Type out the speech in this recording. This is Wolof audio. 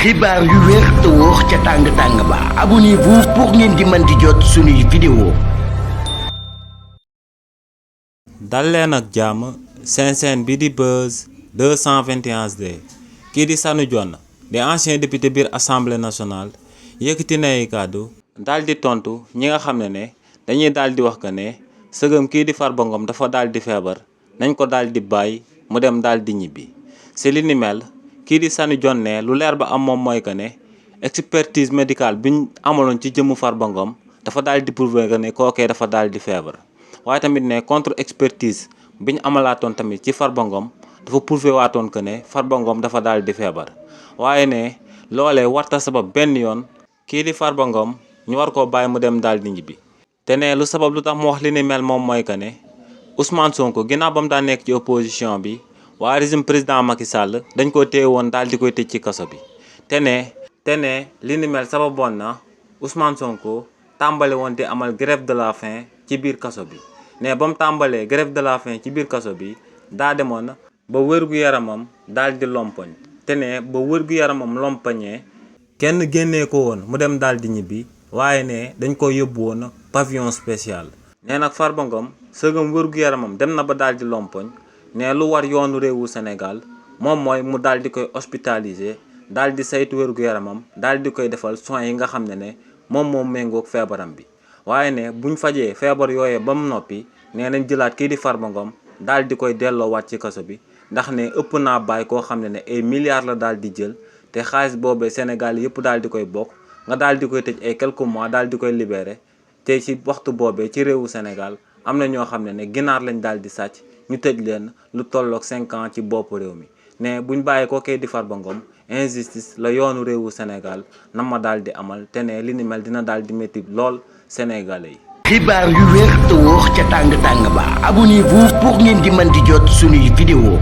xibaar yu wér te wóor ca tàng-tàng ba abonnez-vous pour ngeen di mën di jot suñuy vidéo. dal leen ak jàmm seen bi di Buzz 221HD kii di Sanu Dione di ancien député biir assemblée nationale yëkkati na ay kàddu daal di tontu ñi nga xam ne dañuy daal di wax que ne sëgëm kii di Farba Ngom dafa daal di feebar nañ ko daal di bàyyi mu dem daal di ñibbi si li ni mel kii di Sanu Dione ne lu leer ba am moom mooy que ne expertise médicale biñ amaloon ci jëmmu Farba Ngom dafa daal di prouver que ne kookee dafa daal di feebar waaye tamit ne contre expertise biñ amalaatoon tamit ci Farba Ngom dafa prouver waatoon que ne Farba Ngom dafa daal di feebar waaye ne loolee warta sabab benn yoon kii di Farba Ngom ñu war koo bàyyi mu dem daal di ñibbi te ne lu sabab lu tax mu wax li ni mel moom mooy que ne Ousmane Sonko ginnaaw ba mu daan nekk ci opposition bi waa régime président Macky Sall dañ ko téye woon daal di koy tëj ci kaso bi te ne li ni mel sababoon na Ousmane Sonko tàmbale woon di amal grève de la faim ci biir kaso bi ne ba mu tàmbalee grève de la faim ci biir kaso bi daa demoon ba wér-gu-yaramam daal di lompoñ te ne ba wér-gu-yaramam lompoñee kenn génnee ko woon mu dem daal di ñibbi waaye ne dañ ko yóbbu woon pavillon spécial nee nag Farba Ngom sëgam wér-gu-yaramam dem na ba daal di lompoñ ne lu war yoonu réewu Sénégal moom mooy mu daal di koy hospitaliser daal di saytu wér-gu-yaramam daal di koy defal soins yi nga xam ne moom méngoog feebaram bi waaye ne buñ fajee feebar yooyee ba mu noppi nee nañ jëlaat kii di Farba Ngom daal di koy delloowaat ci kaso bi ndax ne ëpp naa bàyyi koo xam ne ay milliards la daal di jël te xaalis boobee Sénégal yëpp daal di koy bokk nga daal di koy tëj ay quelques mois daal di koy libéré te ci waxtu boobee ci réewu Sénégal am na ñoo xam ne ginaar lañ daal di sàcc ñu tëj leen lu tolloog 5 ans ci bopp réew mi ne buñ bàyyi ko kay di Farba Ngom injustice la yoonu réewu Sénégal na ma daal di amal te ne li ni mel dina daal di métti lool Sénégalais yi. xibaar yu wér te wóor ca tàng-tàng ba abonnez-vous pour ngeen di mën di jot suñuy vidéo.